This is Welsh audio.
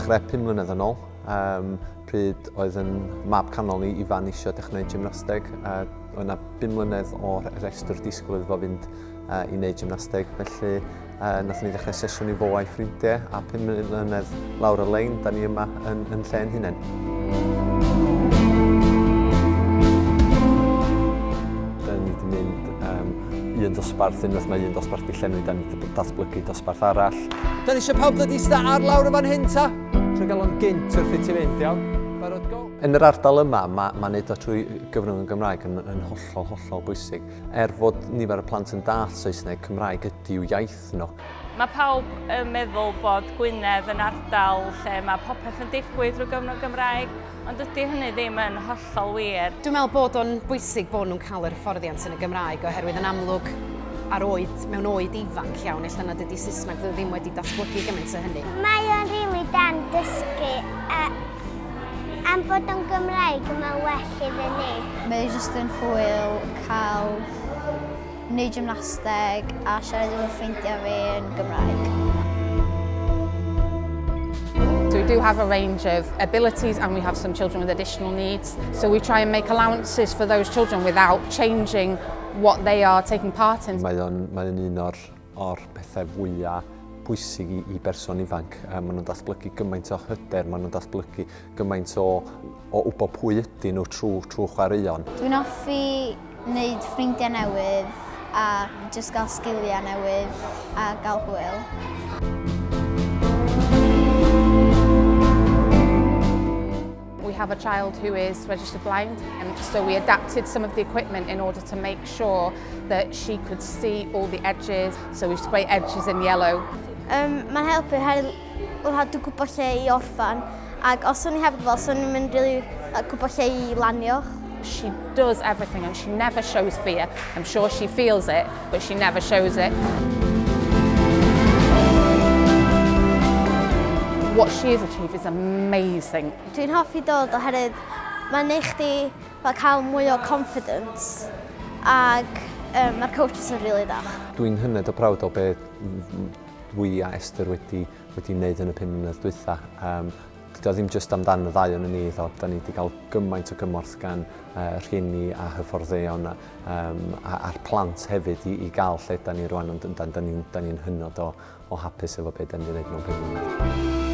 ddechrau 5 mlynedd yn ôl, pryd oedd yn mab canol ni Ifan eisiau dechrau gwneud gymnasteg. Oedd yna 5 mlynedd o restr disgwyl iddo fo fynd i wneud gymnasteg, felly nathon ni ddechrau sesiwn i fo a'i ffrindiau, a 5 mlynedd lawr y lein, da ni yma yn lle'n hunain. Da ni wedi mynd un dosbarth, unwaith mae un dosbarth di llenwi, da ni wedi datblygu dosbarth arall. Da ni eisiau pawb ddod i ista ar lawr y fan hyn ta? Trwy gael o'n gynt wrth i ti fynd, iawn? Barod, go! Yn yr ardal yma, mae wneud o trwy gyfrwng y Gymraeg yn hollol, hollol bwysig. Er fod nifer y plant yn dallt Saesneg, Cymraeg ydy'w iaith nhw. Mae pawb yn meddwl bod Gwynedd yn ardal lle mae popeth yn digwydd drwy gyfrwng Gymraeg, ond dydy hynny ddim yn hollol wir. Dwi'n meddwl bod o'n bwysig bod nhw'n cael yr hyfforddiant yn y Gymraeg, oherwydd yn amlwg ar oed, mewn oed ifanc iawn, ella nad ydy Saesneg ddim wedi datblygu gymaint o hynny. Mae o'n rili da'n dysgu, am bod o'n Gymraeg mae'n well iddyn ni. Mae o jyst yn hwyl cael wneud gymnasteg a siarad efo ffrindiau fi yn Gymraeg. So we do have a range of abilities and we have some children with additional needs. So we try and make allowances for those children without changing what they are taking part in. Mae o'n un o'r pethau fwyaf bwysig i berson ifanc. Maen nhw'n datblygu gymaint o hyder, maen nhw'n datblygu gymaint o wybod pwy ydyn nhw trwy chwaraeon. Dwi'n hoffi wneud ffrindiau newydd a jyst gael sgiliau newydd a gael hwyl. We have a child who is registered blind, and so we adapted some of the equipment in order to make sure that she could see all the edges, so we spray edges in yellow. Mae'n helpu oherwydd dwi'n gwybod lle i orffan, ac os o'n i heb fel, so o'n i'n mynd really gwybod lle i lanio. She does everything and she never shows fear. I'm sure she feels it, but she never shows it. What she has achieved is amazing. Dwi'n hoffi dod oherwydd mae'n neud chdi fel cael mwy o confidence ac mae'r coaches yn rili da. Dwi'n hynod o proud o be dwi a Esther wedi wneud yn y 5 mlynedd dwytha. Dydy o ddim jyst amdan y ddau o'n ni, da ni wedi cael gymaint o gymorth gan rhieni a hyfforddeion a'r plant hefyd i gael lle da ni rwan, ond da ni'n hynod o hapus efo beth da ni wedi gwneud mewn 5 mlynedd.